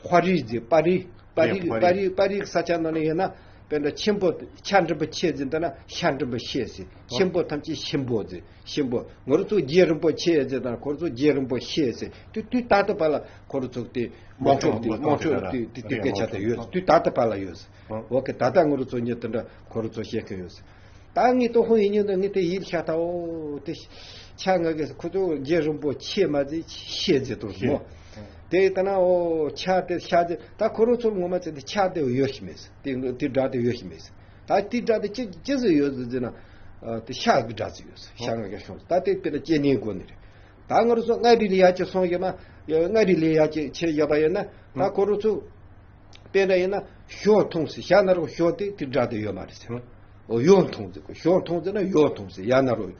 དཔའ་རིས་ཟེར། དཔའ་རིས། དཔའ་རིས། ཨེ། དཔའ་རིས། དཔའ་རིས། དཔའ་རིས་ས་ཆ་ནང་ནས་ཡིན་ན་དཔེར་ན་ཆེན་པོ་ཆ་འགྲིམ་པ་ཆེ་ཟེར། འདི་ན་ཤ་འགྲིམ་པ་ཤེ་ཟེར། ཨ། ཆེན་པོ་ཐམས་ཅད་ཆེན་པོ་ཟེར། ཆེན་པོ། ང་རང་ཚོ་རྒྱལ་རིན་པོ་ཆེ་ཟེར་དང་ཁོ་རང་ཚོ་རྒྱལ་རིན་པོ་ཤེ་ཟེར། དུས་དུས་ད་ལྟ་བར་ལ་ཁོ་རང་ཚོ་དེ་དམངས་ཁྲོད་དེ་དམངས་ཁྲོད་དེ་དེ་དེ་སྐད་ཆ་དེ་ཡོད། དུས་ད་ལྟ་བར་ལ་ཡོད་ཟེར། ཨ། འོ་ཀེ། ད་ལྟ་ང་རང་ཚོ་ཉིད་དེ་འདྲ་ཁོ་རང་ཚོ་བཤད་མཁན་ཡོད་ཟེར། ད་ངས་ཏུན་ཧོང་ཡིག་རྙིང་འདི་ངས་དེ་ཡིད་ཤ་ཐག་འོ་དེ་ཆ་ང་གི་ཁོ་ཚོ་རྒྱལ་རིན་པོ་ཆེ་མ་ཟེར་ཤེ་ཟེར་དུ་མོ། དེ་ལྟ་ན་འོ་ཆ་དེ་ཤ་དེ་ད་ཁོ་རང་ཚོར་ངོ་མ་ཚེ་དེ་ཆ་དེ་ཡོད་ཤི་མེད་ཟེར། དེ་དེ་སྒྲ་དེ་ཡོད་ཤི་མེད་ཟེར། ད་དེ་སྒྲ་དེ་ཅི་ཅི་ཟེར་ཡོད་ཟེར་ཟེར་ན། ཨ། དེ་ཤ་གི་སྒྲ་ཟེར་ཡོད་ཟེར། ཤ་ང་གི་ཤོང་ཟེར། ད་དེ་དཔེར་ན་སྐྱེ་གནས་སྒོ་ནས་རེད། ད་ང་རང་ཚོ་མངའ་རིས་ལ་ཡ་ཅིག་སོང་ཡོད་མ། མངའ་རིས་ལ་ཡ་ཅིག་ཆེ་ཡོད་པ་ཡིན་ན་ད་ཁོ་རང་ཚོ། དཔེར་ན་ཡིན་ན་ཞོ་འཐུང་ཟེར། ཤ་ན་རོ་ཞོ་དེ་དེ་སྒྲ་དེ་ཡོད་མ་རེད་ཟེར། ཨོ་ཡོ་འཐུང་ཟེར་གོ། ཞོ་འཐུང་ཟེར་ན་ཡོ་འཐུང་ཟེར། ཡ་ན་རོ།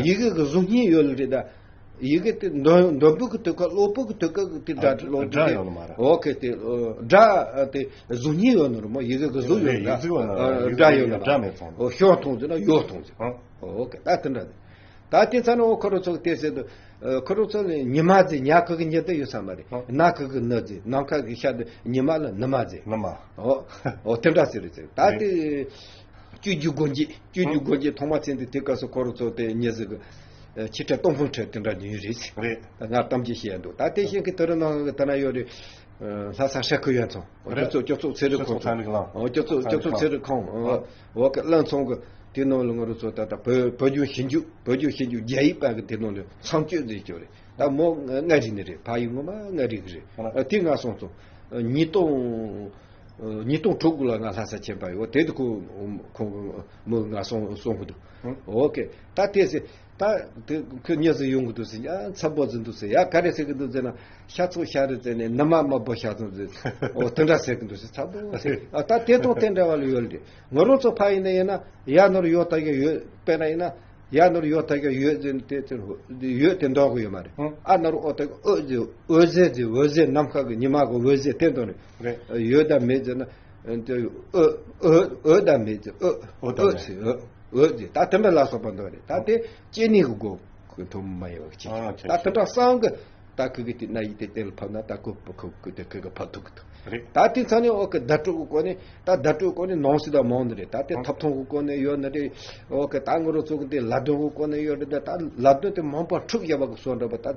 ཡི་གེ་གི་གཟུགས་བརྙན་ཡོད་ལ་རེད་ད། ཡི་གེ་དེ་འདོན་འདོན་པོ་གི་དུས་སྐབས་ཀློག་པོ་གི་དུས་སྐབས་གི་དེ་སྒྲ་ཨ་ཀློག་སྒྲ་དེ་ཡོད་ནི་མ་རེད། ཨོ་ཀེ། དེ་ཨ་སྒྲ་དེ་གཟུགས་བརྙན་ཡོད་ནི་རེད་མོ། ཡི་གེ་གི་གཟུགས་ཡོད་ཡིག་གཟུགས་ཡོད་ནི་རེད། ཨ་སྒྲ་ཡོད་ནི་སྒྲ་མེད་ཙང་། ཨོ་ཞོ་འཐུང་ཟེར་ན་ཡོ་འཐུང་ཟེར། ཨོ་ཨོ་ཀེ། ད་དེ་འདྲ་དེ། ད་དེ་ཚ་ན་འོ་ཁོ་རང་ཚོ་གི་དེ་ཟེར་དུ། ཨ་ཁོ་རང་ཚོ་ནི་ཉི་མ་ཟེར། ཉ་གི་གུ་ཉི་དེ་ཡོད་ས་མ་རེད། ཨོ། ན་གི་གུ་ནི་ཟེར། ནམ་མཁའ་གི་ཤ་དེ་ཉི་མ་ལ་ནི་མ་ཟེར། ནི་མ། ཨོ་ཨོ་དེ་འདྲ་ཟེར་རེད་ཟེར། ད་རེད། དེ་སྤྱོད་རྒྱུ་སྒོ་འབྱེད། སྤྱོད་རྒྱུ་སྒོ་འབྱེད་ཐོག་མ་ཚན་དེ་དེ་སྐབས་སུ་ཁོ་རང་ཚོ་དེ་ཉི་ཟེར་གི། ཨ་ཆེ་ཕྲ་སྟོང་ཕུང་ཕྲ་དེ་འདྲ་ཉུང་རེད་ཟེར། རེད། ད་ང་གཏམ་གྱི་བཤད་འདུག། ད་དེ་བཞིན་གི་དེ་རིང་ནང་གི་ད་ན་ཡོད་རེད། ཨ་ལྷ་ས་ཧྲ་ཁུ་ཡོན་ཚང་། ཨོ་རེད། སྤྱི་ཚོགས་སྤྱི་ཚོགས་ཚན་རིག་ཁང་། སྤྱི་ཚོགས་ཚན་རིག་ཁང་། ཨོ་སྤྱི་ཚོགས་སྤྱི་ཚོགས་ཚན་རིག་ཁང་། ཨོ་ཨོ་ཀེ། བློན་ཚང་གི་དེ་ནང་ལ་ང་རང་ཚོ་ད་ལྟ་བོད་བོད་བརྒྱུད་ཞིབ་འཇུག་བོད་བརྒྱུད་ཞིབ་འཇུག་རྒྱ་ཡིག་པ་གི་དེ་ནང་ལ་མཚམས་གཅོད་མཛད་ཀྱི་ཡོད་རེད། ད་མོ་མངའ་རིས་ནས་རེད། ཕ་ཡུལ་ངོ་མ་མངའ་རིས་གི་རེད། ཨ་དེ་ང་སོང་སོང་། ཉིས་སྟོང་ཉིས་སྟོང་དྲུག་དགུ་ལ་ང་ལྷ་ས་ཆེན་པ་ཡོད། དེ་དུ་ཁོ་ཁོ་མོ་ང་སོང་སོང་གི་འདུག། ཨོ་ཀེ། ད་དེ་ཟེར། ད་དེ་ཁོས་ཉེ་ཟིག་ཡོང་གི་འདུག་ཟེར། ཡ་འཚབ་པོ་ཟིག་འདུག་ཟེར། ཡ་ག་རེ་ཟེར་གི་འདུག་ཟེར་ན། ཤ་ཚུགས་ཤ་རེད་ཟེར་ནས་ནི་མ་མ་བོ་ཤ་ཚུགས་ཟེར། ཨོ་དེ་འདྲ་ཟེར་གི་འདུག་ཟེར། འཚབ་པོ་ཟེར། ཨ་ད་དེ་དང་དེ་འདྲ་བ་ལ་ཡོད་རེད། ང་རང་ཚོ་ཕ་ཡིན་ན་ཡིན་ན་ཡ་ནོར་ཡོད་ད་ཡོད་ཡོད། དཔེར་ན་ཡིན་ན་ ཡ་ནོར་ཡོ་ཐ་ག་ཡོད་ཟེར་ནས་དེ་དེ་ཡོད་དེ་འདོགས་གི་ཡོད་མ་རེད། ཨ་ནོར་ཨོ་ཐ་ག་ཨོ་ཟེར་ཨོ་ཟེར་ཟེར་ཨོ་ཟེར་ནམ་མཁའ་གི་ཉི་མ་གི་ཨོ་ཟེར་དེ་འདོགས་ནས་ཡོད་དང་མེད་ཟེར་ན། ཨོ་ཨོ་དང་མེད་ཟེར་ཨོ་ཨོ་ཟེར་ཨོ་ཨོ་ཟེར་ད་དེ་འདྲ་ལ་སོགས་པ་འདོགས་རེད། ད་དེ་སྐྱེ་གནས་གི་སྒོ་གི་ཐུན་མོང་མ་ཡིན་པ་གི་ཆེད་ད་དེ་འདྲ་གསང་གི་ད་ཁུ་གི་དེ་ན་ཡི་དེ་དེ་ལ་ཕབ་ན་ད་ཁུ་ཁུ་ཁུ་དེ་ཁུ་གི་ཕབ་ཐུབ་གི་ཐུབ། རེད། ད་དེ་ཚ་ནས་ཨོ་གི་བརྡ་སྤྲོད་གི་སྐོར་ནས་ད་བརྡ་སྤྲོད་སྐོར་ནས་ནང་སྲིད་དང་མང་ནི་རེད། ད་དེ་ཐབ་ཐང་གི་སྐོར་ནས་ཡོད་ནི་རེད། ཨོ་གི་ད་ང་རོ་ཚོ་གི་དེ་ལ་དོན་གི་སྐོར་ནས་ཡོད་རེད། ད་ད་ལ་དོན་དེ་མང་པོ་འཁྲུག་བཞག་པ་གི་བཟོ་འདྲ་པོ་ད་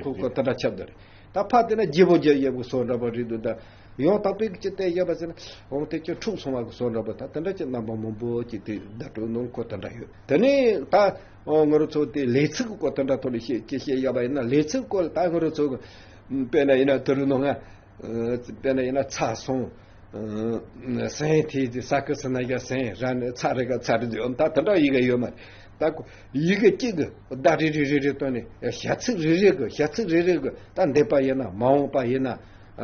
ཁུ་ཁུ་དེ་འདྲ་ཁྱབ་འདི་རེད། ད་ཕ་དེ་ན་རྗེ་བོ་རྗེ་ཡབ་གི་བཟོ་འདྲ་པོ་རེད་འདུག་ད་ཡང་དག་པའི་གི་ཅི་བལྟས་བཞག་པ་ཟེར་ན་ཨོ་དེ་ཅི་འཁྲུག་སོང་བ་གི་བཟོ་འདྲ་པོ་ད་དེ་འདྲ་ཅི་རྣམ་པ་མང་པོ་ཅིག་དེ་བརྡ་སྤྲོད་ནང་ཁོ་དེ་འདྲ་ཡོད། དེ་ནས་ད་ཨོ་ང་རོ་ཚོ་དེ་ལས་ཚིག་གི་སྐོར་དེ་འདྲ་ཐོག་ནས་བཤད་ཅི་བཤད་བཞག་པ་ཡིན་ན། ལས་ཚིག་སྐོར་ད་ང་རོ་ཚོ་གི་དཔེར་ན་ཡིན་ན་དེ་རུ་ནང་ང་དཔེར་ན་ཡིན་ན་ཚ་སོང་། སེང་ཐེ་ཟེར་ས་ཀི་ས་ན་ཡ་སེང་ར་ནི་ཚ་རེ་ག་ཚ་རེ་ཟེར་ཨོ་ད་དེ་འདྲ་ཡི་གེ་ཡོད་མ་རེད། ད་ཁོ་ཡི་གེ་གཅིག་གི་བརྡ་རེ་རེ་རེ་རེ་བཏོན་ནས་བྱ་ཚིག་རེ་རེ་གི་བྱ་ཚིག་རེ་རེ་གི་ད་འདས་པ་ཡིན་ན་མ་འོངས་པ་ཡིན་ན་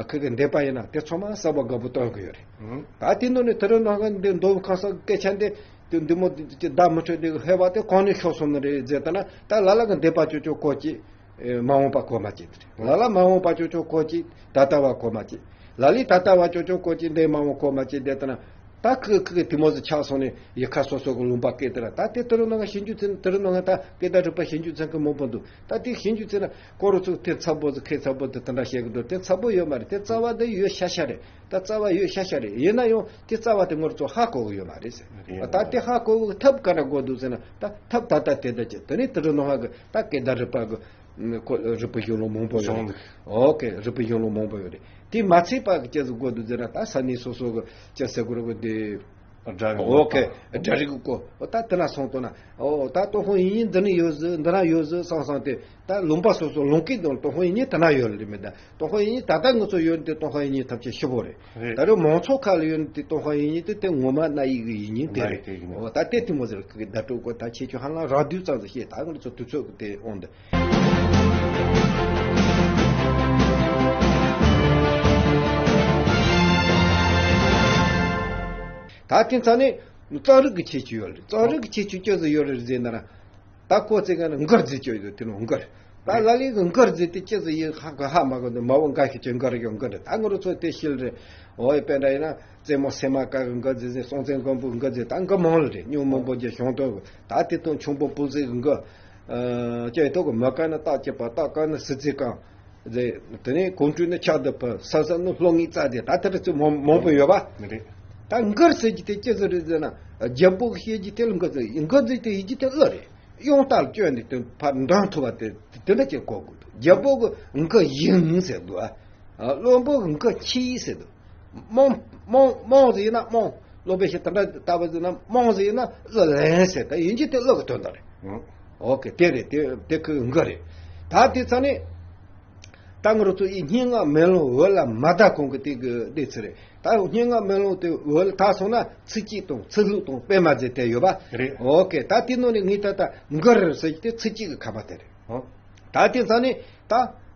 ཁོ་གི་འདས་པ་ཡིན་ན་དེ་ཚང་མ་གསལ་པོ་དགའ་པོ་སྟོན་གི་ཡོད་རེད། ད་དེ་ནང་ནས་དེ་རུ་ནང་གི་འདི་མདོ་ཁ་སང་སྐད་ཆ་འདི་དེ་འདི་མོ་དེ་བརྡ་མི་འཕྲོད་དེ་ཧེ་བ་དེ་གང་ནས་ཤོར་སོང་ནི་རེད་ཟེར་ད་ན་ད་ལ་ལ་གི་འདས་པ་ཅོ་ཅོ་གོ་ཅི། ཨེ། མ་འོངས་པ་གོ་མ་ཅི་དེ་རེད། ལ་ལ་མ་འོངས་པ་ཅོ་ཅོ་གོ་ཅི། ད་ལྟ་བ་གོ་མ་ཅི། ལ་ལས་ད་ལྟ་བ་ཅོ་ཅོ་གོ་ཅི་འདས་མ་འོངས་གོ་མ་ཅི་འདས་ད་ན། ད་ཁི་ཁི་གི་དེ་མོ་ཟིག་ཆགས་སོང་ནས་ཡི་ཁ་སོ་སོ་གི་ལུང་པ་སྐད་དེ་ར་ད་དེ་དེ་རུ་ནང་གི་ཤིན་རྒྱུ་མཚན་དེ་རུ་ནང་གི་ད་སྐད་བརྡ་རིག་པ་ཤིན་རྒྱུ་མཚན་གི་མང་པོ་འདུག་ད་དེ་ཤིན་རྒྱུ་མཚན་ན་ཀོ་རུ་ཚུགས་དེ་ཚ་པོ་ཟིག་ཁེ་ཚ་པོ་དེ་དེ་འདྲ་བཤད་གི་འདུག་དེ་ཚ་པོ་ཡོད་མ་རེད། དེ་རྩ་བ་དེ་ཡོད་ཤ་ཤ་རེད། ད་རྩ་བ་ཡོད་ཤ་ཤ་རེད། ཡིན་ན་ཡང་དེ་རྩ་བ་དེ་ངོ་རུ་ཚོ་ཧ་གོ་གི་ཡོད་མ་རེད་ཟེར། རེད། ད་དེ་ཧ་གོ་གི་ཐབས་ག་འདྲ་དགོས་འདུག་ཟེར་ན་ད་ཐབས་ད་ལྟ་དེ་འདྲ་ཅིག་དེ་ནས་དེ་རུ་ནང་གི་ད་སྐད་བརྡ་རིག་པ་གི་ཁོ་རིག་པའི་གཞུང་ལུགས་མང་པོ་ཡོད་རེད། ཨོ་ཀེ་རིག་པའི་གཞུང་ལུགས་མང་པོ་ཡོད་རེད། དེ་མ་ཚད་པ་གི་ཅི་ཟིག་དགོས་འདུག་ཟེར་ན་ད་ས་གནས་སོ་སོ་གི་ཅི་ཟེར་དགོས་རེད་གོ་དེ། སྒྲ་རིག་ཨོ་ཀེ་སྒྲ་རིག་གི་སྐོར་ཨོ་ད་དེ་ན་སོང་དོ་ན་ཨོ་ད་ཏུན་ཧོང་ཡིག་རྙིང་འདི་ནས་ཡོད་ཟིག་འདི་ན་ཡོད་ཟིག་བསམ་བསམ་དེ་ད་ལུང་པ་སོ་སོ་ལུང་སྐད་དང་ཏུན་ཧོང་ཡིག་རྙིང་དེ་ན་ཡོད་རེད་མི་ད། ཏུན་ཧོང་ཡིག་རྙིང་ད་ལྟ་ང་ཚོ་ཡོད་དེ་ཏུན་ཧོང་ཡིག་རྙིང་ཐམས་ཅད་ཞིབ་པོ་རེད། རེད། ད་རེས་མང་ཚོགས་ཁག་ལ་ཡོད་དེ་ཏུན་ཧོང་ཡིག་རྙིང་དེ་དེ་ངོ་མ་གནའ་ཡིག་གི་ཡིག་རྙིང་དེ་རེད། ཨོ་ད་དེ་དེ་མོ་ཟེར་གི་བརྡ་སྤྲོད་སྐོར་ད་ཁྱེད་ཆོས་ཧ་ལམ་རགས་བསྡུས་ཙམ་ཟིག་བཤད་ད་ང་ཚོ་དུས་ཚོད་གི་དེ་འོང་དེ། ད་དེ་ཚ་ནས་རྩ་རིག་གི་ཁྱད་ཆོས་ཡོད་རེད། རྩ་རིག་གི་ཁྱད་ཆོས་ཅི་ཟིག་ཡོད་རེད་ཟེར་ན་ར། ད་ཁོ་ཚེ་ག་ནི་མགུར་རྫས་ཅོ་ཡོད་དེ་ནོ་མགུར། ད་ལ་ལི་གི་མགུར་རྫས་དེ་ཅི་ཟིག་ཡིན་ཧ་ག་ཧ་མ་གོ་འདུག་མ་འོ་འགའ་ཤས་ཀྱི་མགུར་ཡོད་མགུར་རེད། ད་ང་རོ་ཚོ་དེ་ཤིལ་རེད། ཨོ་ཡི་དཔེ་འདྲ་ཡིན་ན་རྩེ་མོ་སེ་མ་ཀ་གི་མགུར་རྫས་ཟེར་སྲོང་བཙན་སྒམ་པོའི་མགུར་རྫས་ད་མགུར་མང་ལ་རེད། སྙུང་མང་པོ་རྒྱ་གཞུང་དོན་གི་ད་དེ་དང་ཆུང་པོ་སྤུ་ཟིག་གི་མགུར། ཅི་ཡི་ཐོག་གི་མ་ཀ་ནི་རྟགས་བཅད་པ་རྟགས་ཀ་ནི་ཟི་ཚིག་གང་། རྫས། དེ་ནས་གོམ་འགྲོས་ནི་ཕྱག་ཏུ་ཕུལ། ས་ས་ནི་ལྷོ་ངེས་རྩ་རྫས། ད་ལྟ་རེ་ཚོ་མང་མང་པོ་ཡོད་པ། རེད། ད་མགུར་ཟེར་གྱི་དེ་ཅི་ཟེར་རེད་ཟེར་ན། རྒྱལ་པོ་གི་བཤད་ཀྱི་དེ་ལ་མགུར་ཟེར། མགུར་ཟེར་དེ་ཡི་གེ་དེ་ཨ་རེད། ཡང་དག་བཅོས་ནས་དེ་ཕར་འདོན་ཐུབ་པ་དེ་དེ་འདྲ་ཅིག་གོ་དགོས་འདུག་རྒྱལ་པོ་གི་མགུར་ཡིན་ཟེར་འདུག་ཨ། བློན་པོ་གི་མགུར་ཆི་ཟེར་འདུག་མང་མང་མང་ཟེར་ཡིན་ན་མང་། སློབ་དཔོན་ཞིག་ད་ལྟ་ལྟ་བུ་ཟེར་ན་མང་ཟེར་ཡིན་ན་ཨ་ལན་ཟེར། ད་ཡིན་གྱི་དེ་ཨ་གི་དོན་དག་རེད། ཨོ་ཀེ་དེ་རེད། དེ་དེ་ཁོའི་མགུར་རེད། ད་དེ་ཚ་ནས་ད་ང་རོ་ཚོ་ཡི་སྙན་ངག་མེ་ལོང་འོད་ལ་མ་ད་གོང་གི་དེ་གི་སྡེ་ཚིག་རེད། ད་སྙན་ངག་མེ་ལོང་དེ་འོད་ལ་ད་སོང་ན་ཚིགས་བཅད་དང་ཚིག་ལྷུག་དང་སྤེལ་མ་ཟེར་དེ་ཡོད་པ། རེད། ཨོ་ཀེ་ད་དེ་ནང་ནས་ངས་ད་ལྟ་མགུར་ཟེར་གྱི་དེ་ཚིགས་བཅད་གི་ཁ་པ་དེ་རེད། ཨོ། ད་དེ་ཚ་ནས་ད་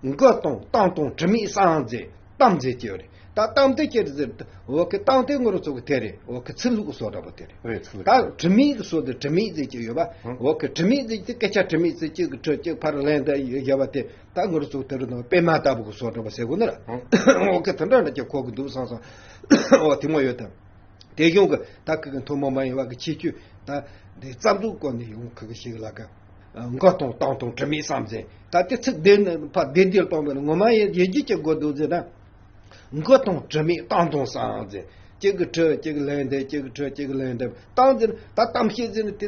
མགུར་དང་གཏམ་དང་དྲི་མེད་གསུམ་ཟེར་གཏམ་ཟེར་གྱི་ཡོད་རེད། ད་གཏམ་དེ་ཅི་རེད་ཟེར་ད་འོ་ཀེ་གཏམ་དེ་ང་རོ་ཚོ་གི་དེ་རེད། འོ་ཀེ་ཚིག་ལྷུག་གི་བཟོ་འདྲ་པོ་དེ་རེད། རེད་ཚིག་ལྷུག་ད་དྲི་མེད་གི་བཟོ་དེ་དྲི་མེད་ཟེར་གྱི་ཡོད་པ། ཧུམ། འོ་ཀེ་དྲི་མེད་ཟེར་གྱི་སྐད་ཆ་དྲི་མེད་ཟེར་གཅིག་གི་ཁྲོད་གཅིག་ཕར་ལན་དུ་བཞག་པ་དེ་ད་ང་རོ་ཚོ་དེ་རུ་ནང་པད་མ་ལྟ་བུ་གི་བཟོ་འདྲ་པོ་ཟེར་དགོས་ནི་ར། ཧུམ། འོ་ཀེ་དེ་འདྲ་འདྲ་ཅིག་གོ་གི་འདུག་བསམ་སོང་། འོ་དེ་མོ་ཡོད་དམ། དེ་གཞུང་གི་ད་ཁུ་གི་ཐུན་མོང་མ་ཡིན་པ་གི་ཁྱད་ཆོས་ད་འདི་རྩ་འཛུགས་སྐོར་ནས་ཡོང་ཁུ་གི་ཞིག་ལ་ག་མགུར་དང་གཏམ་དང་དྲི་མེད་གསུམ་ཟེར། ད་དེ་ཚིག་བདེ་ནི་ཕ་བདེ་བདེ་གཏོང་བའི་ངོ་མ་ཡི་ཡི་གེ་གཅིག་དགོས་འདུག་ཟེར་ན། མགུར་དང་དྲི་མེད་གཏམ་དང་གསུམ་ཟེར། གཅིག་གི་ཁྲོད་གཅིག་གི་ལན་འདེབས། གཅིག་གི་ཁྲོད་གཅིག་གི་ལན་འདེབས། གཏམ་ཟེར་ན་ད་གཏམ་བཤད་ཟེར་ན་དེ།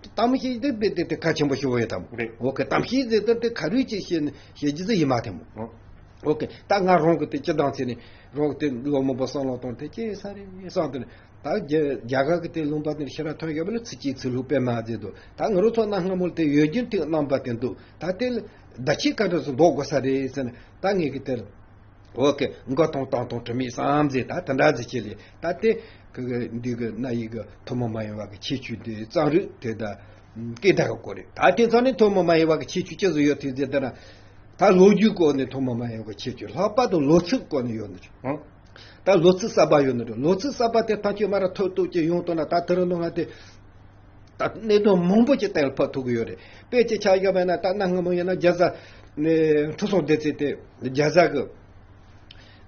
གཏམ་བཤད་དེ་དཔེ་དེ་དེ་གལ་ཆེན་པོ་ཞིག་ཡོད་དམ། རེད། འོ་ཀེ་གཏམ་བཤད་ཟེར་དེ་དེ་ག་རེ་ཅིག་བཤད་ན་བཤད་རྒྱུ་ཟེར་ཡིན་མ་ཐེ་མོ། འོ་ཀེ་ད་ང་རང་གི་དེ་སྤྱི་བཏང་ཚེ་ནས་རང་གི་དེ་ལོ་མང་པོ་བསམ་བློ་བཏང་དེ་ཅི་ས་རེད་བསམ་དེ་ནས་ད་རྒྱ་རྒྱ་གར་གི་དེ་ལུང་པ་དེར་ཤེས་རབ་ཐོན་ཡོད་པ་ལ་ཚིགས་བཅད་ཚིག་ལྷུག་དཔེ་མ་ཟེར་དོ། ད་ང་རང་ཚོ་གནའ་སྔ་མོ་དེ་ཡོད་རྒྱུ་དེ་རྣམ་པ་དེ་འདུག་ད་དེ་ལ་བརྡ་ཆད་ག་འདྲ་སུ་འདོགས་དགོས་ས་རེད་ཟེར་ན་ད་ངས་གི་དེར། འོ་ཀེ་མགུར་དང་གཏམ་དང་དྲི་མེད་གསུམ་ཟེར་ད་དེ་འདྲ་ཟེར་གྱི་ལས་ད་དེ་ཁུ་གི་འདི་གི་གནའ་ཡིག་གི་ཐུན་མོང་མ་ཡིན་པ་གི་ཁྱད་ཆོས་དེ་རྩོམ་རིག་དེ་ད་སྐད་བརྡ་གི་སྐོར་རེད། ད་དེ་ཚོ་ནི་ཐུན་མོང་མ་ཡིན་པ་གི་ཁྱད་ཆོས་ཅི་ཟིག་ཡོད་དེ་ཟེར་ད་ན་ད་ལོ་རྒྱུས་སྐོར་ནས་ཐུན་མོང་མ་ཡིན་པ་གི་ཁྱད་ཆོས། ལྷག་པར་དུ་ལོ་ཚིགས་སྐོར་ནས་ཡོད་ནི་རེད། ད་ལོ་ཚིགས་གསར་པ་ཡོད་ནི་རེད། ལོ་ཚིགས་གསར་པ་དེ་ཐམས་ཅད་མ་ར་ཐོ་གཏུགས་ཀྱི་ཡོང་དོ་ན་ད་དེ་རིང་ནང་ང་དེ། ད་ གནད་དོན་མང་པོ་ཅིག་གཏན་ལ་ཕབ་ཐུབ་ཀྱི་ཡོད་རེད། དཔེ་ཅིག་ཆ་བཞག་པ་ཡིན་ན། ད་གནའ་སྔ་མོ་ཡིན་ན་རྒྱ་བཟའ་ནས་ཁྲི་སྲོང་ལྡེ་བཙན་དེ་རྒྱ་བཟའ་གི་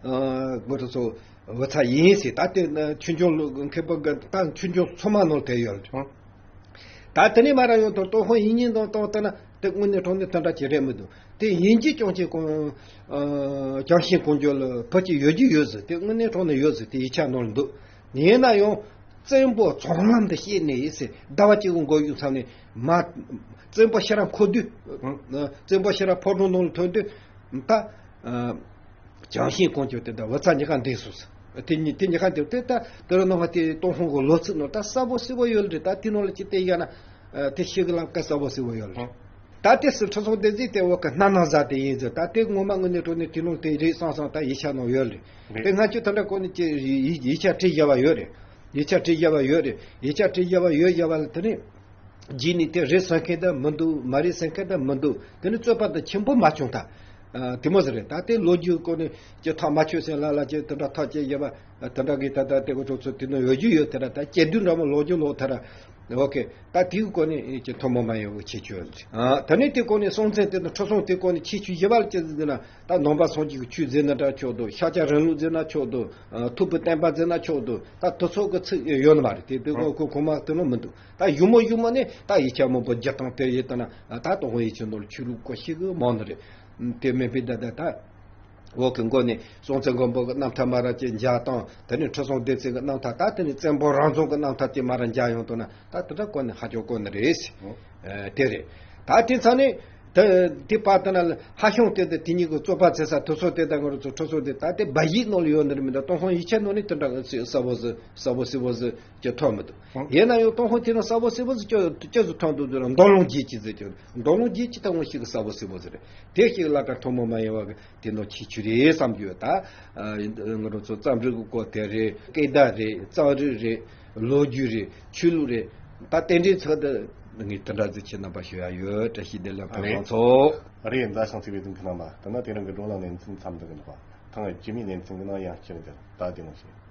ཨ་ང་རང་ཚོ་བུ་ཚ་ཡིན་ཟེར། ད་དེ་ཆོས་འབྱུང་མཁས་པ་གི་ད་ཆོས་འབྱུང་ཚང་མ་ནང་དེ་ཡོད་རེད། ད་དེ་ནས་མར་ཡོང་དུས་ཏུན་ཧོང་ཡིག་རྙིང་དང་བསྟུན་བལྟས་ན་དེ་དངོས་གནས་དྲང་གནས་དེ་འདྲ་ཅིག་རེད་མི་འདུག། དེ་ཡིན་གཅིག་རྐྱང་གཅིག་ཀོང་ཨ་ཅང་ཤིང་ཀོང་ཇོ་ལ་བུ་གཅིག་ཡོད་རྒྱུ་ཡོད་ཟེར། དེ་དངོས་གནས་དྲང་གནས་ཡོད་ཟེར། དེ་ཡིག་ཆ་ནང་ལ་འདུག། ཡིན་ན་ཡང་བཙན་པོ་མཚོ་ལམ་དུ་གཤེགས་ནས་ཟེར། ཟླ་བ་གཅིག་གི་འགོར་ཡོང་ཙམ་ནས་མར་བཙན་པོ་ཕྱིར་ར་འཁོར་དུས། བཙན་པོ་ཕྱིར་ར་ཕོ་བྲང་ནང་ལ་ཐོན་དུས། ད་ཨ་ཅང་ཤིང་ཀོང་ཇོ་དེ་དང་བུ་ཚ་གཉིས་ཀ་འདས་སོང་ཟེར། དེ་གཉིས་དེ་གཉིས་ཀ་འདས། དེ་ད་དེ་རུ་ནང་བ་དེ་ཏུན་ཧོང་གི་ལོ་ཚིགས་ནང་ད་གསལ་པོ་གསལ་པོ་ཡོད་རེད། ད་དེ་ནང་ལ་ཅིག་བལྟས་བཞག་ན་ཨ་དེ་ཤེས་གི་ལབ་ཀ་གསལ་པོ་གསལ་པོ་ཡོད་རེད། ད་དེ་སྲིད་ཁྲི་སྲོང་ལྡེ་བཙན་དེ་འོག་གི་སྣ་ནང་བཟའ་དེ་ཡིན་ཟེར། ད་དེ་ངོ་མ་དངོས་གནས་དྲང་གནས་དེ་ནང་དེ་རེད་བསམ་བསམ་ད་ཡིག་ཆ་ནང་ཡོད་རེད། རེད། དེ་སྔ་ཆོས་དེ་འདྲ་གོ་ནས་ཅིག་ཡིག་ཡིག་ཆ་བྲིས་བཞག་པ་ཡོད་རེད། ཡིག་ཆ་བྲིས་བཞག་པ་ཡོད་རེད། ཡིག་ཆ་བྲིས་བཞག་པ་ཡོད་བཞག་པ་ལ་དེ་ནས་རྗེས་ནས་དེ་རེད་ཟེར་མཁན་དེ་མི་འདུག། མ་རེད་ཟེར་མཁན་དེ་མི་འདུག། དེ་ནི་རྩོད་པ་དེ་ཆེན་པོ་མ་བྱུང་ད། ཨ་དེ་མོ་ཟིག་རེད། ད་དེ་ལོ་རྒྱུས་སྐོར་ནས་ཀྱི་ཐག་མ་ཆོད་ཟེར་ལ་ལ་ཅིག་དེ་འདྲ་ཐག་བཅད་བཞག་པ་དེ་འདྲ་གི་ད་ལྟ་དེ་གོ་ཚོ་ཚོ་དེ་ནི་ཡོད་རྒྱུ་ཡོད། དེ་འདྲ་ད་སྐྱེ་དུས་འདྲ་མོ་ལོ་རྒྱུས་ལོ་དེ་འདྲ། ཨོ་ཁེ། ད་དེའི་སྐོར་ནས་ཀྱི་ཐུན་མོང་མ་ཡིན་པའི་ཁྱད་ཆོས་ཡོད་རེད། ཨ་ད་ནི་དེ་སྐོར་ནས་སྲོང་བཙན་དེ་དང་ཁྲི་སྲོང་དེ་སྐོར་ནས་ཁྱད་ཆོས་བཞི་པ་ལ་ཅི་ཟེར་ན། ད་ནང་པ་སངས་རྒྱས་ཀྱི་ཆོས་ཟེར་ན་འདྲ་ཆོག་འདུག། ཤཱཀྱ་རིང་ལུགས་ཟེར་ན་ཆོག་འདུག། ཨ་ཐུབ་པའི་བསྟན་པ་ཟེར་ན་ཆོག་འདུག། ད་དེ་ཚོ་གི་ཚིག་ཡོད་ནི་མ་རེད། དེ་དེ་གོ་ཁོ་ཁོ་མ་དེ་ནོ་མི་འདུག། ད་གཞུག་མོ་གཞུག་མོ་ནས་ད་ཡིག་ཆ་མང་པོ་བསྒྱུར་སྟངས་དེ་ཡིན་ད་ན། ད་ཏུན་ཧོང་ཡིག་ཆ་ནང་ལ་ཆོས་ལུགས་སྐོར་ཞིག་གི་མང་ནི་རེད། དེ་མིན་པའི་ད་ད་ད་འོག་གི་མགོ་ནས་སྲོང་བཙན་སྒམ་པོ་གི་རྣམ་ཐར་མ་ར་ཅིག་མཇལ་སྟངས། དེ་ནས་ཁྲི་སྲོང་ལྡེ་བཙན་གི་རྣམ་ཐར། ད་དེ་ནས་བཙན་པོ་རང་བཙན་གི་རྣམ་ཐར་དེ་མ་ར་མཇལ་ཡོང་དུས་ན། ད་དེ་འདྲ་གོ་ནི་ཧ་ཅང་གོ་ནི་རེད། ཨ་དེ་རེད། ད་དེ་ཚང་ནས་དེ་དེ་པར་དེ་ན་ཧ་ཤང་དེ་དང་དེ་གཉིས་ཀྱི་རྩོད་པ་བྱེད་ས་དེ་ཚོ་དེ་དང་ང་རང་ཚོ་ཁྲི་སྲོང་དེ་ད་དེ་སྦ་ཡིག་ནང་ལ་ཡོད་ནི་རེད་མི་འདུག། ཏུན་ཧོང་ཡིག་ཆ་ནང་ནས་དེ་འདྲ་གི་གསལ་པོ་ཟིག་གསལ་པོ་གསལ་པོ་ཟིག་ཅིག་ཐོན་མི་འདུག། ཡིན་ན་ཡང་ཏུན་ཧོང་དེ་ནང་གསལ་པོ་གསལ་པོ་ཟིག་ཅི་ཅི་ཟིག་ཐོན་འདུག་ཟེར་ན། མདོ་ལུང་རྒྱས་བཤད་ཟེར་གྱི། མདོ་ལུང་རྒྱས་བཤད་ད་འོ་ཞིག་གི་གསལ་པོ་གསལ་པོ་ཟིག་རེད། དེ་ཞིག་ལ་ད་ཐུན་མོང་མ་ཡིན་པ་གི་དེ་ནང་ཁྱད་ཆོས་རེད་བསམ་རྒྱུ། ད་ཨ་ང་རང་ཚོ་རྩོམ་རིག་གི་སྐོར་དེ་རེད། སྐད་བརྡ་རེད། རྩོམ་རིག་རེད། ལོ་རྒྱུས་རེད། ཆོས་ལུགས་རེད། ད་དེ་འདྲའི་ཚོགས་འདུ་ངས་དེ་འདྲ་ཟིག་ཁྱེད་རྣམ་པ་ཞུ་ཡ་ཡོད། བཀྲ་ཤིས་བདེ་ལེགས་ཕན་རེད། ཚོགས་རེད། མཛའ་ཞིང་བརྩེ་བའི་དུང་ཁ་རྣམ་པ། ད་ནི་དེ་རིང་གི་བགྲོ་གླེང་ལེ་ཚན་མཚམས་འདི་གི་འདུག་པ། ཐེངས་རྗེས་མའི་ལེ་ཚན་གི་ནང་ཡང་བསྐྱར་མཇལ། ད་བདེ་མོ་བྱོས།